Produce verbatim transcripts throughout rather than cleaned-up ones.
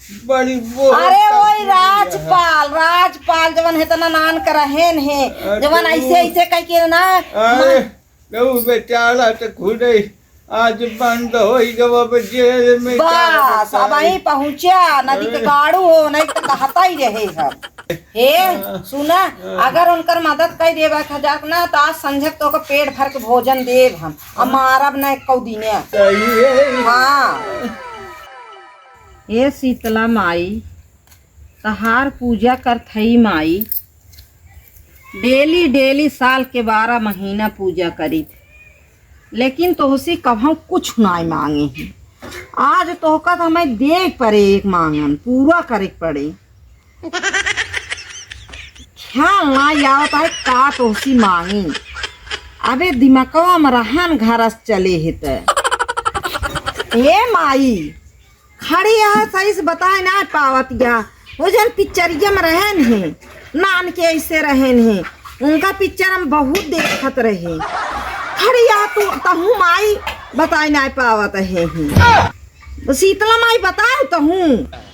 बड़ी बोलता अरे वही तू। राजपाल, राजपाल जवन है तना नान करहन है, अरे जवन तू। ऐसे, ऐसे कह के ना अरे, मा- तू बेचारा तो खुद ही आज बंद होई गवा अब जेल में, का बस, अब बताई? वहीं पहुँचा, नदी के अरे। गाड़ू हो, नहीं तो कहता ही रहे सब। हे, हाँ। सुना, हाँ। अगर उनकर मदद कर देबा खजाक ना, तो आज संझक तो ओकर पेट भर के भोजन देब हम, आ हाँ। मारब ना एको दिने। सही है। हाँ। हे शीतला माई, तहार पूजा करत हई माई, डेली डेली साल के बारह महीना पूजा करीत, लेकिन तोहसे कभौ कुछ नाय मांगे ही। आज तोहका तो हमें दे पड़े एक मांगन, पूरा करे के पड़े। ख्याल नाय आवत है का तोहसे मांगी। अबे दिमकवा में रहन घर से चले हे त। हे माई, खड़ी है, सही से बताए ना पावत या। वो जन पिक्चरिया में रहन है, नान के ऐसे रहन है, उनका पिक्चर हम बहुत देखत रहे। खड़ी है तू, तहू माई बताए ना पावत है ही। तो शीतला माई बताए तहू।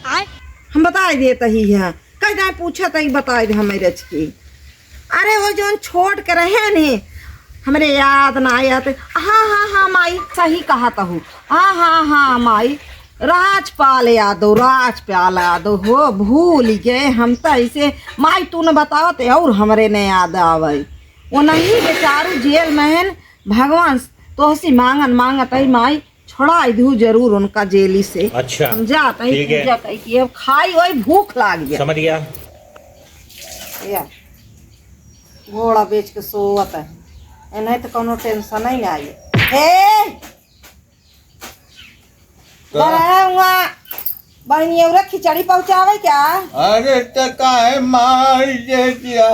आय। हम बताए देत ही है, कह जाए पूछत ही बताए दे हमें रच के। अरे वो जौन छोट के रहे ने, हमरे याद ना आया तो, हाँ, हाँ, हाँ, माई, सही कहत हू। हाँ, हाँ, हाँ, माई, राजपाल यादव, राजपाल यादव हो, भूल गए हम तो ऐसे, माई, तू न बतावत और हमरे न याद आवे। वो नहीं बेचारू जेल में हैं, भगवान तोहसी मांगन मांगत है, माई, छोड़ाई दू जरूर उनका जेली से। अच्छा, हम जात हई ठीक है। पूजा कई के, अब खाई वही भूख लाग गया। समझ गया। या, घोड़ा बेच के सोवत है, इन्हें तो कोनो टेंशन ही ना आई। हे! का? घर है हुआ, बहनी औरत खिचड़ी पहुँचावे क्या? अरे, तो काहे मार दे दिया?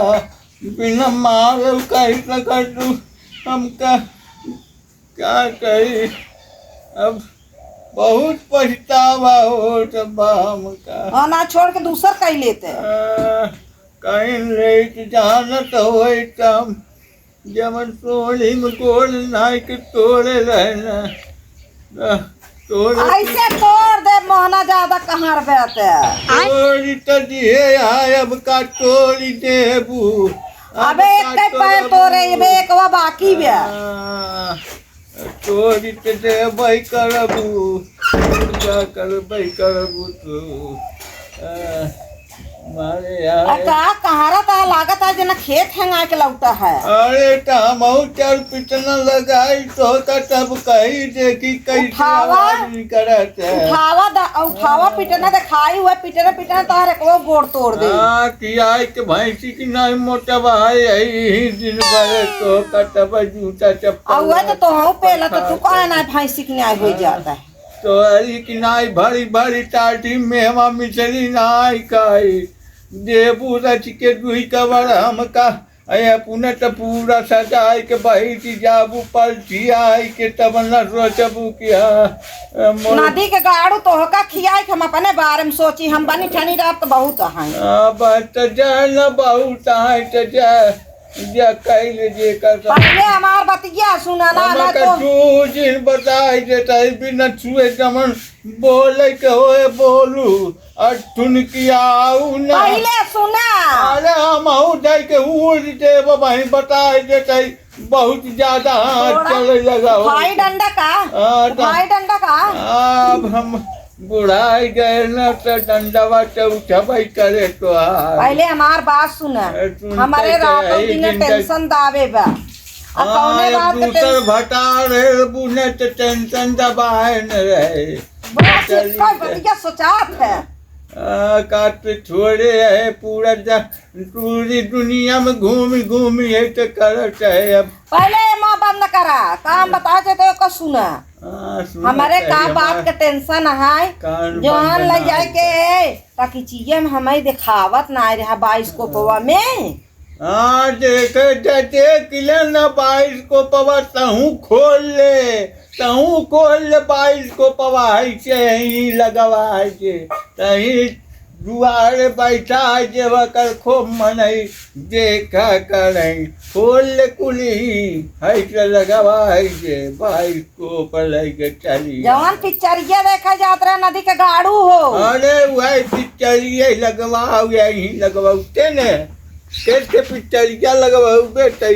बिना मारे कही सकत तू हमका? का कही, अब बहुत पछतावा होत बा हमका। हाँ, ना छोड़ के दूसर कई लेते। आ, कहीं लेत जानत होई त हम जवन सोली में गोल नाई के तोड़े रहे ना, त तोड़े ऐसे तोड़ दे, मोहना ज्यादा कहाँ रहते। तोड़ी त दिहे आय, अब का तोड़ी देबू? अब अबे का एक पैर तोड़बू? तोड़े, अबे एकवा बाकी बे। आ, तोरी त देबई करबू, का करबई करबू तू। आ, मारे यार। आ, का कहारा ता लागत है जना खेत हेंगा के लौटा है। अरे, त हमहू चार पिटना लगाई तो का तब कही देखी कैसे उठावा, आवाज निकलत है। उठावा द-, उठावा हाँ। पिटना दिखाई हुआ, पिटना, पिटना तारे को गोड़ तोड़ दे। हाँ, कि आई के भैंसी की नाई मोटा बहाई, यही दिन भर तो का तब जूता चप्पल आ, उहे तो तोहू पेला, तो तू काहे ना भैंसी के न्याय हो जाता है? तोहरी की नाई भरी भरी टाटी मेवा मिश्री नाई खाई। देबू रच के दुई कवर हमका, अये अपने त पूरा सजाई के बहिती जाबू, पलटी आई के तब न सोचबू कि हाँ, मोर नदी के गाड़ू तोहका खियाई के हम अपने बारे में सोची, हम बनी ठनी रहब तो बहुत है। अब त जाए न बहुत है, त जाए। जा कइले जेकर सब। पहिले हमार बतिया सुना ना, ना हमका तो तू जिन बताई देता है, बिना छुए जमन बोले के होए बोलू, और ठुनकियाऊ ना। पहिले सुना। अरे हमहू जाई के उड़ देब, वहीं बताई देता है, बहुत ज्यादा हाथ थोड़ा चले लगा हो। भाई डंडा का? हाँ, तो भाई डंडा का? अब हम बुढ़ाई गए ना, तो डंडवा से उठबई करे तो आ। पहिले हमार बात सुना। ए, सुनते हमरे तो रातों यही दिन दिन तक टेंशन दावे बा। अब हाँ, कौने अब बात के दूसर टेंशन? भटार है, बुने तो टेंशन दबाए न रहे। बस चल एक ठीक है। बतिया सोचात है। आ, काट पे छोड़े है, पूरा जा-, पूरी दुनिया में घूमी घूमी है तो करत है अब। पहिले ये मुँह बंद करा, काम बताए थे तो एको सुना। हाँ, सुनत हमरे है, का बात हमार के टेंशन है, कान जोहन बंद ले ना जाए है। के, ताकि चीजें में हमें दिखावत ना रहा बाइस्कोपवा में। हाँ, देखे त देख ले ना बाइस्कोपवा, तहूँ खोल ले, तहूँ खोल ले बाइस्कोपवा, ऐसे ही लगवा है जे, तही दुआरे बैठा है जेवा कर खूब मनई, देखा करई, खोल ले कुली, है से लगवा है जे, भाई को पलई के चली। जवन पिक्चरिया देखा जात रहे नदी के गाड़ू हो। अरे वही पिक्चरिया लगवाओ, यही लगवाओते ने। कैसे पिक्चरिया लगवाओ बेटे?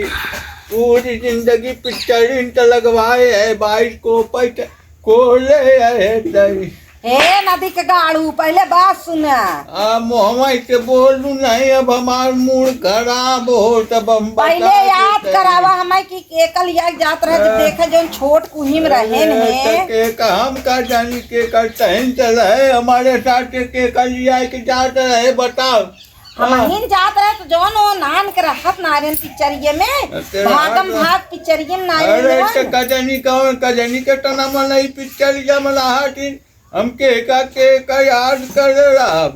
पूरी जिंदगी पिक्चरिन त लगवाए है, बाईस को पैसा कोले है तई। हे नदी के गाड़ू, पहले बात सुना। आ, मोहवा से बोलू नहीं, अब हमार मूड खराब हो, तब हम पहले बता याद देते करावा हैं। हमें कि केकल याद जात रहे, जब हाँ। देखा जौन छोट कुहिम रहेन अरे, हैं। तो के का, हम का जानी के का टहन चल है, हमारे साथ के केकल लिया के जात रहे, बताओ। हम हाँ। हिन जात रहे तो जौन वो नान के रहत ना रहे पिक्चरिये में, अरे, भागम हाँ। भाग पिक्चरिये में ना अरे, रहे तो ना। कजनी कौन, कजनी के तना मन ई पिक्चरिया में रहा थी। हम के का, के का याद कर रहा।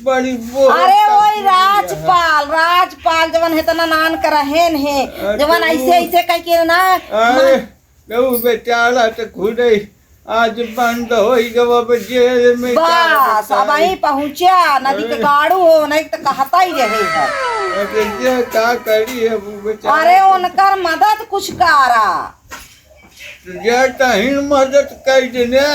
बड़ी वो अरे, करती वही है। राजपाल, राजपाल जवन है तना नान के रहेन है, अरे, जवन वो ऐसे, ऐसे कह के ना, अरे, मन तो बेचारा तो खुद ही आज बंद होई गवा अब जेल में, का बस, अब बताई? वहीं पहुँचा, नदी के अरे। गाड़ू हो, नहीं तो कहता ही रहे है। अरे, ये का करी अब वो बेचारा अरे, तो उनकर मदद कुछ करा। तो ये तहिन मदद कर देने,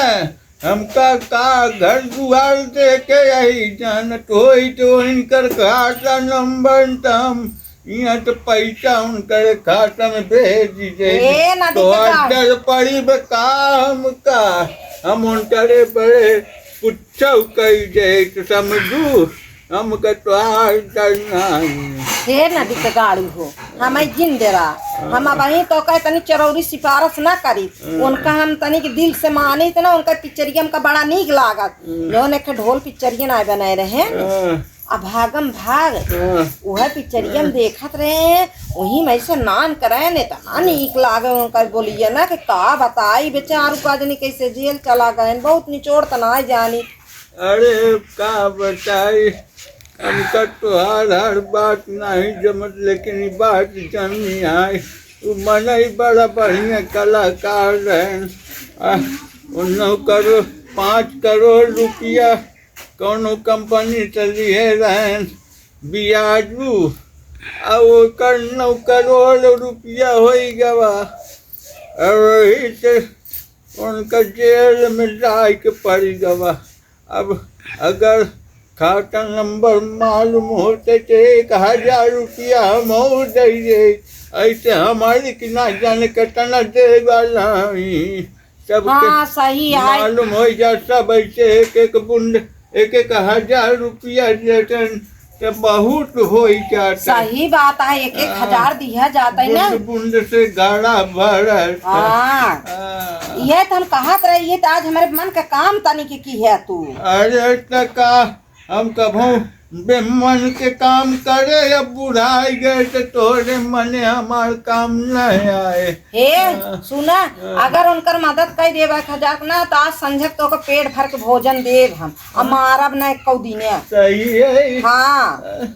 हमका का घर दुआर दे के यही जानत होई तो इनकर खाता नंबर त हम यहाँ तो पैसा उनकर खाता में भेज दे। ए, नदी के तोहर गाड़। डर पड़ी बे का हमका, हम उनकरे बड़े कुछो कही दे तो समझू, हमका तोहार डर नहीं। हे नदी के गाड़ू हो, हमें जिन डेरा, हम अब वहीं तो कहे तनी चरौरी सिफारिश ना करी, हम्म। उनका हम तनी के दिल से मानी थे ना, उनका पिक्चरिया हमका बड़ा नीक लागत। हम्म। जौन एक ठे ढोल पिक्चरिया ना बनाए रहे। हाँ। आ भागम भाग, हाँ। उहे पिक्चरिया में हाँ। देखत रहे, वही में से नान करे ने, इतना नीक लागे उनका बोलिए ना कि का बताई, बेचारू का जनी कैसे जेल चला गए, बहुत निचोड़ त ना जानी। अरे का बताई, हमका तोहार हर बात नहीं जमत, लेकिन ई बात जमी है, उ मनई बड़ा बढ़िया कलाकार रहन। आ, उन्हों करो पाँच करोड़ रुपया कौनो कंपनी से लिए रहन बियाजू, आ ओकर नौ करोड़ रुपया होई गवा। और वही से उनका जेल में जाए के पड़ी गवा। अब अगर खाता नंबर मालूम होते तो एक हजार रुपया हम और दे दे। ऐसे हमारी कि ना जाने कितना दे वाला हई। सबके हाँ, सही है। मालूम हो जा, सब ऐसे एक एक बूंद, एक एक हजार रुपया देतन, तो बहुत हो जाता। सही बात है, एक एक हाँ। हजार दिया जाता है ना। बूंद बूंद से गाड़ा भरत। हाँ। हाँ। ये तो हम कहत रही, ये तो आज हमारे मन का काम तनी के की है तू। अरे तो का, हम कभो बेमन के काम करे, अब बुढ़ाई गए तो तोहरे मने हमार काम नहीं आए। हे, हाँ। सुना, हाँ। अगर उनकर मदद कर देबा खजाक ना, तो आज संझक तो ओकर पेट भर के भोजन देब हम, आ हाँ। मारब ना एको दिने। सही है। हाँ। हाँ।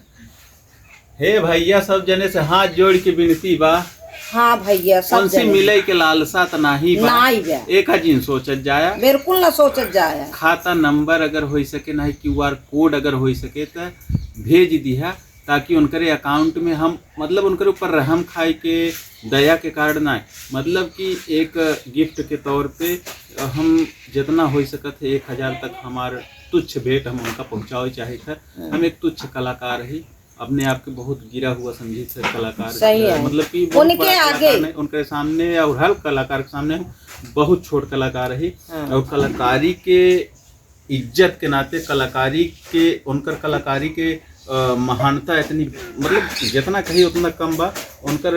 हे भैया, सब जने से हाथ जोड़ के विनती बा। हाँ भैया, सब उनसे जने। मिले के लालसा त नाही बा। नाही बा। एक जिन सोचत जाया। बिल्कुल ना सोचत जाया। खाता नंबर अगर होई सके, नाही क्यूआर कोड अगर होई सके, त भेज दिहा, ताकि उनकरे अकाउंट में हम, मतलब, उनकरे ऊपर रहम खाए के, दया के कारण ना, मतलब कि एक गिफ्ट के तौर पे हम जितना होई सकत है, एक हजार तक हमार तुच्छ भेंट हम उनका पहुँचावे चाहित है। हम एक तुच्छ कलाकार ही, अपने आप के बहुत गिरा हुआ समझित है कलाकार। सही है। मतलब कि बहुत उनके बड़ा आगे। कलाकार नहीं, उनके सामने और हर कलाकार के सामने हम बहुत छोट कलाकार ही। हाँ। और कलाकारी के इज्जत के नाते कलाकारी के, उनकर कलाकारी के, अ, महानता इतनी, मतलब, जितना कही उतना कम बा। उनकर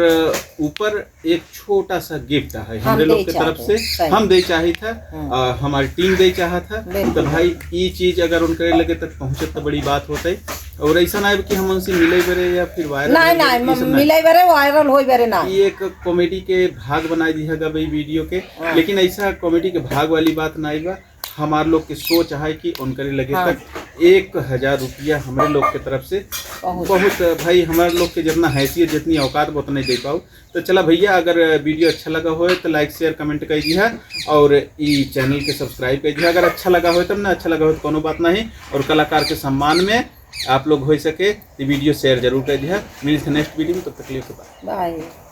ऊपर एक छोटा सा गिफ्ट है हम हमरे लोग दे के तरफ चाहते से, हैं, सही। हम दे चाहित है, हाँ। अ, हमारी टीम दे चाहत है। बिल्कुल। तो भाई, ई चीज अगर उनके लगे तक पहुँचत तो बड़ी बात होते। और ऐसा ना है कि हम उनसे मिले बरे या फिर वायरल नहीं, होए बरे, नहीं, ई सब नहीं। मिले बरे, वायरल होए बरे ना। ई एक कॉमेडी के भाग बनाई दिया गया भाई वीडियो के, हाँ। लेकिन ऐसा कॉमेडी के भाग वाली बात नहीं बा। हमार लोग के सोच है कि उनकरे लगे हाँ। तक एक हजार रुपया हमरे लोग के तरफ से बहुत। बहुत भाई, हमारे लोग के जितना हैसियत, जितनी औकात बा, उतना ही दे पाऊ। तो चला भैया, अगर video अच्छा लगा होए तो like, share, comment कर दिया और ई channel के subscribe कर दिया। अगर अच्छा लगा होए तब ना, अच्छा लगा होए तो कोनो बात नहीं। और कलाकार के सम्मान में आप लोग हो सके तो video share जरूर कर दिया। मिलते हैं next video में, तब तक के लिए bye। बाय।